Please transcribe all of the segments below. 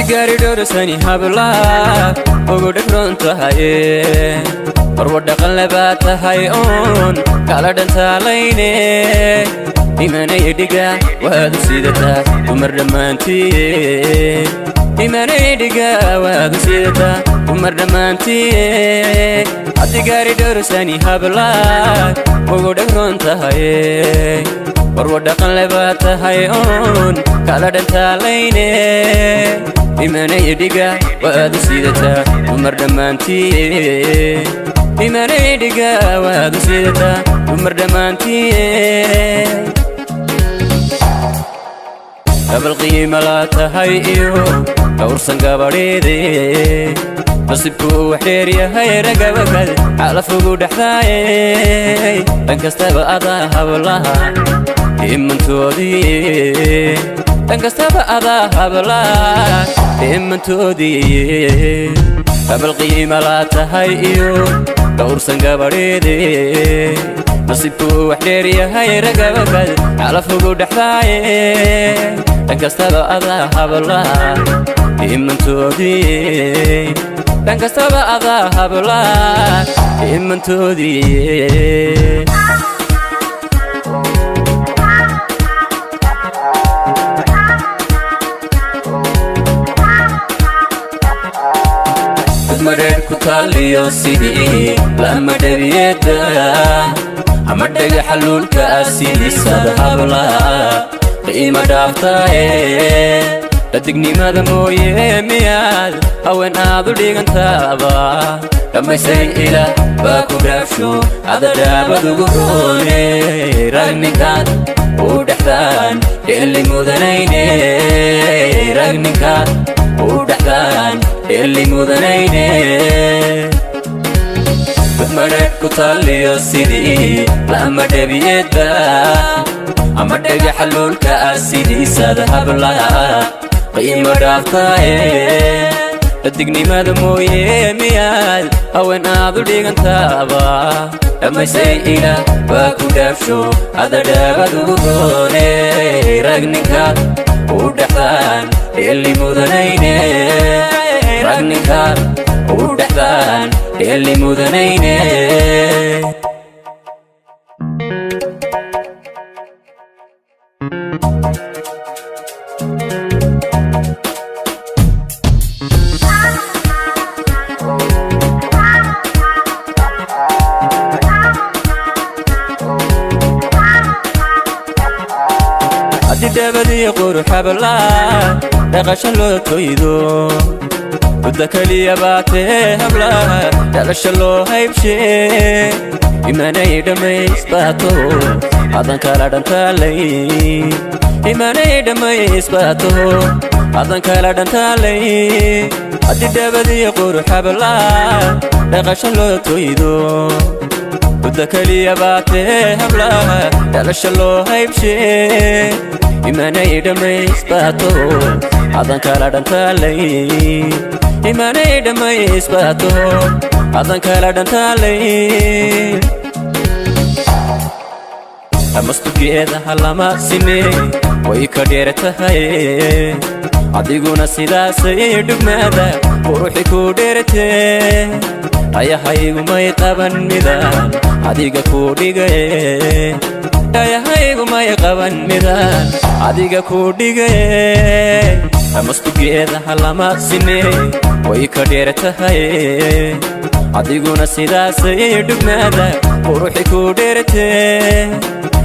Gaari dhowrsani habla ugu dhegron tahaye, marwa dhaqan lebaa tahay oon kala dhantaalayne. Imanay dhiga waad u sidataa dumar dhammaantiye, imanay dhiga waad u sidataa dumar dhammaantiye. Haddi gaari dhowrsani habla ugu dhegron tahaye, marwa dhaqan lebaa tahay oon kala dhantaalayne. Imanay dhiga waad u sidataa dumar dhammaantiye, imanay dhiga waad u sidataa dumar dhammaantiye. Gabal qiima laa tahay iyo dhowrsan gabadheede, nasiibkuu wax dheer yahay ragabakad xalafugu dhexdaaye. Dhan kastaba adaa hablaha dhimantoodii, dhan kastaba adaa hablaha dhimantoodii. Gabal qiima laa tahay iyo dhowrsan gabadheede, nasiibkuu wax dheer yahay ragabakad xalafugu dhexdaaye. Dhan kastaba adaa hablaha dhimantoodii, dhan kastaba adaa hablaha dhimantoodii. Madheer ku taaliyo sidii lama dhabiyeeda, ama dhagaxa luulka ah sidiisada hablaha qiima dhaaftaaye. Dhadignimada mooye miyaad haween aad u dhigantaaba? Dhammaysay ilaah baa ku dhaafsho adadhaabad ugu roone. Ragninkaad u dhexdaan dheeli mudanayne, ragninkaad u dhexdaan dheeli mudanayne. Madheer ku taaliyo sidii lama dhabiyeeda, ama dhagaxa luulka ah sidiisada hablaha qiimo dhaaftaaye. Dhadignimada mooye miyaad haween aad u dhigantaaba? Dhammaysay ilaah baa ku dhaafsho adadhaabad ugu roone. Ragninkaad u dhexdaan dheeli mudanayne, ragninkaad u dhexdaan dheeli mudanayne. Haddii dabadii quruxabla dhaqasho loo toydo, muddo keliya baa tee habla dhalasho loo haybshee. Imanay dhammaysbaato adan kala dhantaalay, imanay dhammaysbaato adan kala dhantaalay. Haddii dabadii quruxabla dhaqasho loo toydo, muddo keliya baa tee habla dhalasho loo haybshee. Imanay dhammaysbaato adan kala dhantaalay, imanay dhammaysbaato adan kala dhantaalay. Dhammastugeedaha lama sine way ka dheer tahay, adiguna sidaasay dhugmaada quruxi ku dheertee. Dhayahaygumay qaban midaan adiga kuu dhigaye, dhayahaygumay qaban midaan adiga kuu dhigaye. Dhammastugeedaha lama sine way ka dheer tahay, adiguna sidaasay dhugmaada quruxi ku dheertee.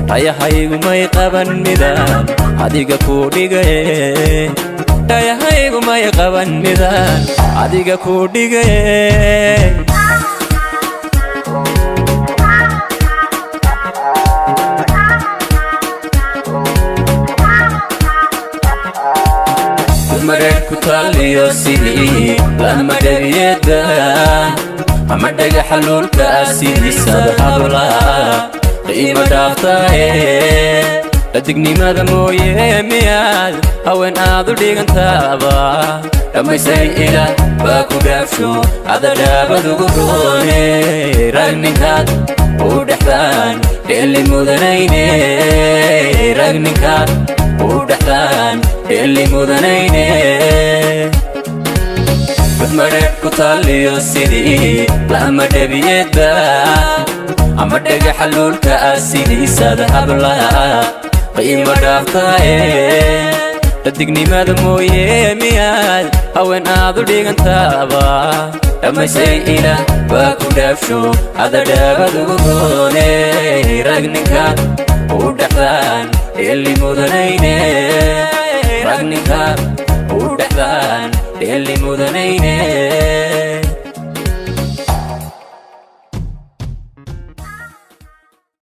Dhayahaygumay qaban midaan adiga kuu dhigaye, dhayahaygumay qaban midaan adiga kuu dhigaye. Mareer ku taaliyo sidii lama dhabiyeeda, ama dhagaxa luulka ah sidiisada hablaha qiimo dhaaftaaye. Dhadignimada mooye miyaad haween aad u dhigantaaba? Dhammaysay ilaah baa ku dhaafsho, adadhaabad ugu roone. Rag ninkaad u dhexdaan dheeli mudanayne, rag ninkaad u dhexdaan dheeli mudanayne. Gudmadheedh ku taaliyo sidii lama dhabiyeedba, ama dhagaxa luulka ah sidiisaad hablaha qiimo dhaaftaaye. Dhadignimada mooye miyaad haween aad u dhigantaaba? Dhammaysay ilaah baa ku dhaafsho, adadhaabad ugu roone. Rag ninkaad u dhexdaan dheeli mudanayne, rag ninkaad u dhexdaan dheeli mudanayne.